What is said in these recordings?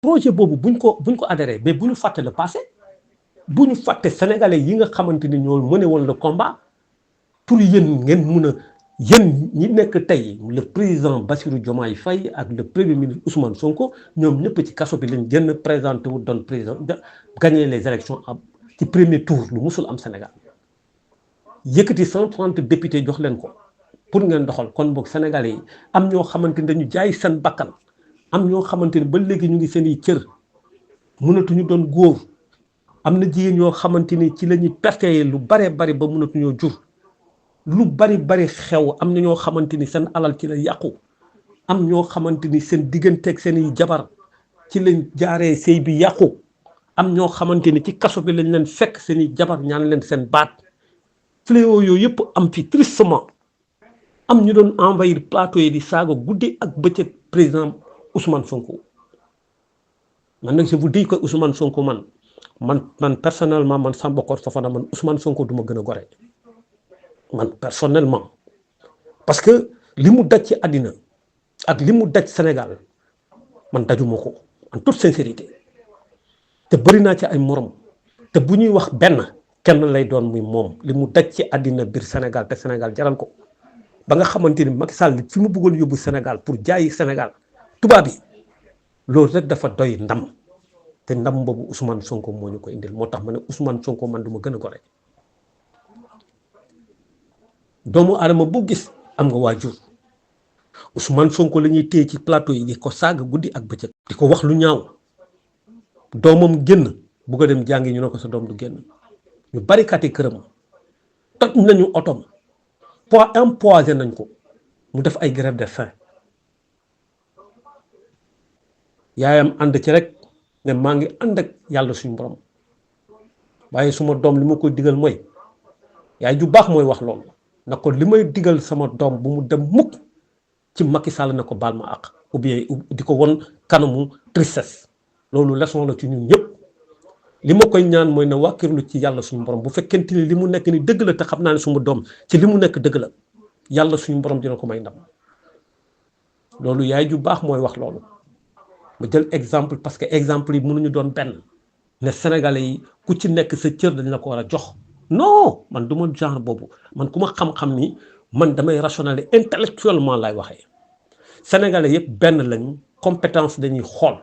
projet boobu buñ ko adhéré mais bu ñu fàtte le passé bu ñu fàtte sénégalais yi nga xamante ni ñoo mëne woon le combat pour yéen ngeen mun a yéen ñi nekk tey le président Bassirou Diomaye Faye ak le premier ministre Ousmane Sonko ñoom ñëpp ci kaso bi lañ génn présenté wu doon président gagné les élections ci premier tour lu musul am Sénégal yëkkati 130 députés jox leen ko pour ngeen doxal kon boog sénégalais yi am ñoo xamante ni dañu jaay seen bakkan am ñoo xamante ni ba léegi ñu ngi seen i cër mënatuñu doon góor am na jigéen yoo xamante ni ci la ñuy pertee lu baree bari ba mënatuñoo jur lu bari xew am na ñoo xamante ni seen alal ci la yàqu am ñoo xamante ni seen digganteeg seen i jabar ci lañ jaaree sëy bi yàqu am ñoo xamante ni ci kaso bi lañ leen fekk seen i jabar ñaan leen seen baat fléau yooyu yëpp am fi tristement am ñu doon envahir plateau yi di saaga guddi ak bëccëg président Ousmane Sonko man nag je vous dis que Ousmane Sonko man personnellement man Samba Kor Fofana man Ousmane Sonko du ma gën a gore man personnellement parce que li mu daj ci àddina ak li mu daj Sénégal man dajuma ko en toute sincérité te bëri naa ci ay morom te bu ñuy wax benn kenn lay doon muy moom li mu daj ci àddina biir Sénégal te Sénégal jaral ko ba nga xamante ni Macky Sall fi mu bëggoon yóbbu Sénégal pour jaayi Sénégal tubaab bi loolu rek dafa doy ndam te ndam boobu Ousmane Sonko moo ñu ko indil moo tax ma ne Ousmane Sonko man du ma gën a gore doomu aadama bu gis am nga waajur Ousmane Sonko la ñuy téye ci plateau yi di ko saaga guddi ak bëccëg di ko wax lu ñaaw doomam génn bugg a dem jàngi ñu ne ko sa doom du génn ñu barikati këram toj nañu otom empoisé nañ ko mu def ay grève de faim yaayam ànd ci rek ne maa ngi ànd ak yàlla suñu borom waaye suma doom li ma koy digal mooy yaay ju baax mooy wax loolu na ko li may digal sama doom bu mu dem mukk ci Macky Sall na ko baal ma àq ou bien di ko won kanamu tristesse loolu leçon la ci ñun ñëpp li ma koy ñaan mooy na wàkkirlu ci yàlla suñu borom bu fekkente ni li mu nekk ni dëgg la te xam naa ne suma doom ci li mu nekk dëgg la yàlla suñu borom dina ko may ndam loolu yaay ju baax mooy wax loolu ma jël exemple parce que exemple yi mënuñu doon benn ne sénégalais yi ku ci nekk sa cër dañ la ko war a jox non man du ma genre boobu man ku ma xam-xam ni man damay rationaliser intellectuellement lay waxee sénégalais yëpp benn lañu compétence dañuy xool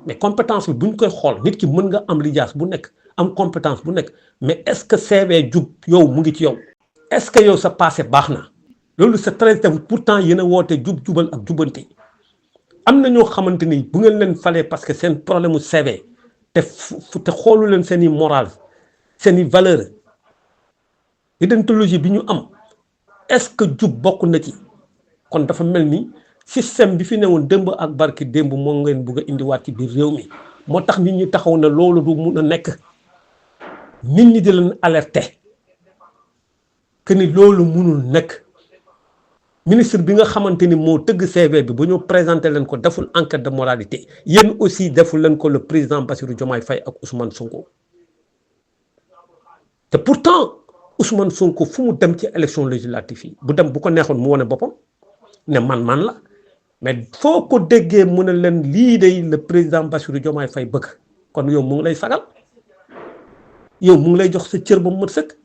mais compétence bi buñ koy xool nit ki mën nga am lijaas bu nekk am compétence bu nekk mais est-ce que CV jub yow mu ngi ci yow est-ce que yow sa passé baax na loolu c'est très pourtant yéen a woote jubal ak jubante am na ñoo xamante ni bu ngeen leen falee parce que seen problème mu CV te xoolu leen seen i moral seen i valeur idéologie bi ñu am est-ce que jub bokk na ci kon dafa mel ni système bi fi newoon démb ak barki démb moo ngeen bëgg a indiwaat ci biir réew mi moo tax nit ñi taxaw na loolu du mun a nekk nit ñi di leen alerter que ni loolu munul nekk ministre bi nga xamante ni moo tëgg CV bi ba ñu présenté leen ko deful enquête de moralité yéen aussi deful leen ko le président Bassirou Diomaye Faye ak Ousmane Sonko te pourtant Ousmane Sonko fu mu dem ci élection législative yi bu dem bu ko neexoon mu wane boppam ne man la mais foo ko déggee mu ne leen lii day le président Bassirou Diomaye Faye bëgg kon yow mu ngi lay sagal yow mu ngi lay jox sa cër ba mu mat sëkk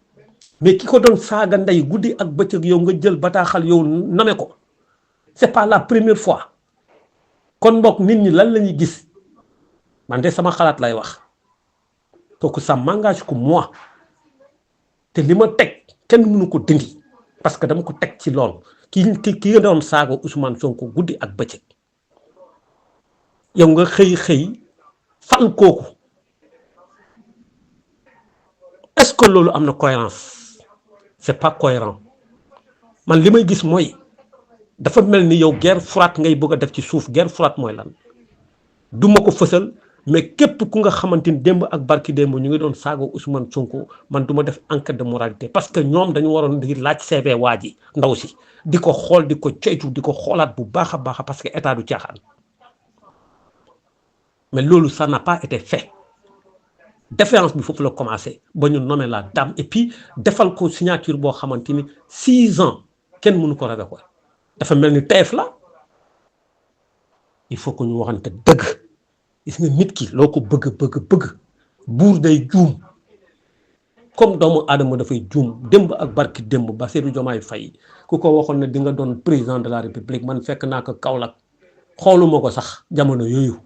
mais ki ko doon saaga ndey guddi ak bëccëg yow nga jël bataaxal yow name ko c'est pas la première fois kon mbokk nit ñi lan la ñuy gis man de sama xalaat lay wax kooku ça m'engage que moi te li ma teg kenn mënu ko dindi parce que dama ko teg ci loolu ki nga doon saaga Ousmane Sonko guddi ak bëccëg yow nga xëy fal kooku est-ce que loolu am na cohérence c'est pas cohérent man li may gis mooy dafa mel ni yow guerre froide ngay bëgg a def ci suuf guerre froide mooy lan du ma ko fësal mais képp ku nga xamante ni démb ak barki démb ñu ngi doon saaga Ousmane Sonko man du ma def enquête de moralité parce que ñoom dañu waroon di laaj CV waa ji ndaw si di ko xool di ko ceytu di ko xoolaat bu baax a baax parce que état du caaxaan mais loolu ça n'a pas été fait déférence bi foofu la commencé ba ñu nommer la dame et puis defal ko signature boo xamante ni 6 ans kenn mënu ko raga ko dafa mel ni teef la il faut que ñu waxante dëgg gis nga nit ki loo ko bëgg buur day juum comme doomu aadama dafay juum démb ak barki démb Bassirou Diomaye Faye ku ko waxoon ne di nga doon président de la république man fekk naa ko Kaolack xooluma ko sax jamono yooyu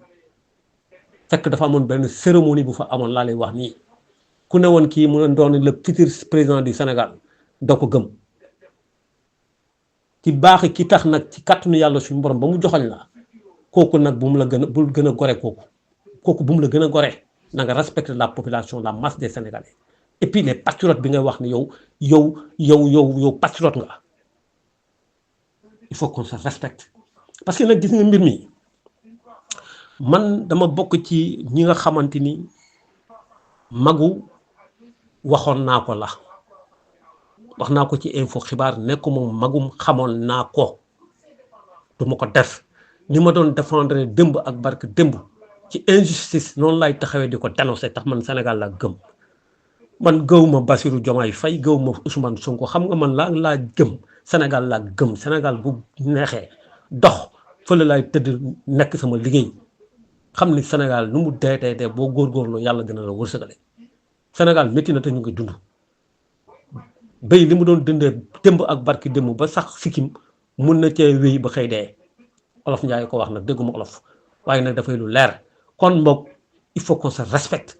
fekk dafa amoon benn cérémonie bu fa amoon laa lay wax nii ku ne woon kii mu doon le futur président du Sénégal doo ko gëm ci baax ki tax nag ci kàttanu yàlla suñu borom ba mu joxoñ la kooku nag bu mu la gën a bul gën a gore kooku bu mu la gën a gore na nga respecter la population la masse des Sénégalais et puis les patriotes bi ngay wax ni yow patriote nga il faut qu'on se respecte parce que nag gis nga mbir mi man dama bokk ci ñi nga xamante ni magu waxoon naa ko la wax naa ko ci info xibaar nekku moom magum xamoon naa ko du ma ko def ni ma doon défendre démb ak barke démb ci injustice noonu lay taxawee di ko dénoncer tax man Sénégal laa gëm man gëw ma Bassirou Diomaye Faye gëw ma Ousmane Sonko xam nga man laa gëm Sénégal laa gëm Sénégal bu neexee dox fële laay tëdd nekk sama liggéey xam ni Sénégal nu mu dee boo góorgóorloo yàlla dina la wërsëgale Sénégal métti na te ñu ngi dund béy li mu doon dundee démb ak barki démb ba sax sikkim mun na cee wéy ba xëy dee olof Njaay ko wax nag dégguma olof waaye nag dafay lu leer kon mbokk il faut qu'on se respecte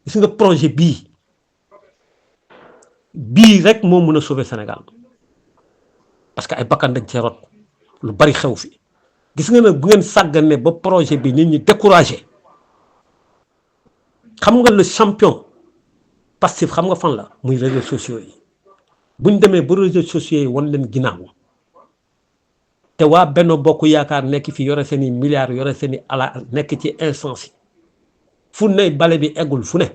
gis nga projet bii rek moo mën a sauver Sénégal parce que ay bakkan dañ cee rot lu bari xew fi gis nga nag bu ngeen sàggane ba projet bi nit ñi découragé xam nga le champion Pastef xam nga fan la muy réseaux sociaux yi buñ demee ba réseaux sociaux yi wan leen ginnaaw te waa Benno Bokk Yaakaar nekk fi yore seen i milliards yore seen i ala nekk ci instance yi fu ne bale bi eggul fu ne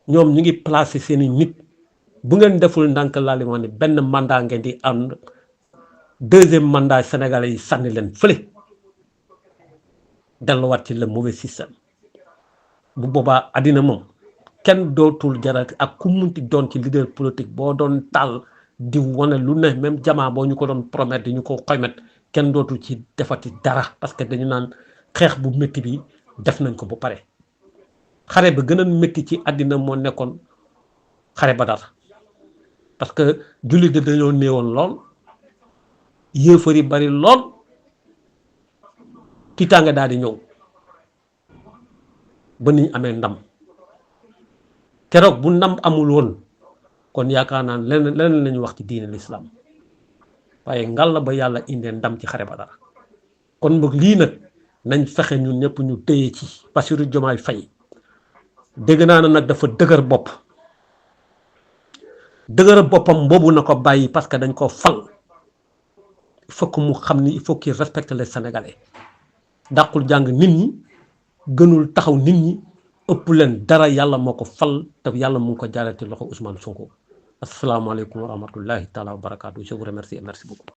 ñoom ñu ngi placé seen i nit bu ngeen deful ndànk laa li wax ne benn mandat ngeen di am deuxième mandat sénégalais yi sànni leen fële delluwaat ci le mauvais système bu boobaa àddina moom kenn dootul jarati ak ku munti doon ci leader politique boo doon taal di wane lu ne même jamaa boo ñu ko doon promettre di ñu ko xoymet kenn dootul ci defati dara parce que dañu naan xeex bu métti bi def nañ ko ba pare xare ba gën a métti ci àddina moo nekkoon xare Badar parce que jullit de dañoo néewoon lool yéefar yi bari lool tiitaange daal di ñëw ba niñ amee ndam keroog bu ndam amul woon kon yaakaar naa leneen lañu wax ci diine l'islam waaye ngal la ba yàlla indee ndam ci xare Badar kon boog lii nag nañ fexe ñun ñëpp ñu téye ci Bassirou Diomaye Faye dégg naa ne nag dafa dëgër boppam boobu na ko bàyyi parce que dañ ko fal il faut que mu xam ni il faut qu'il respecte les Sénégalais dàqul jàng nit ñi gënul taxaw nit ñi ëpp leen dara yàlla moo ko fal te yàlla mu ngi ko jaaree ci loxo Ousmane Sonko asalaamaaleykum wa rahmatullahi taala wa barakaatu je vous remercie et merci beaucoup.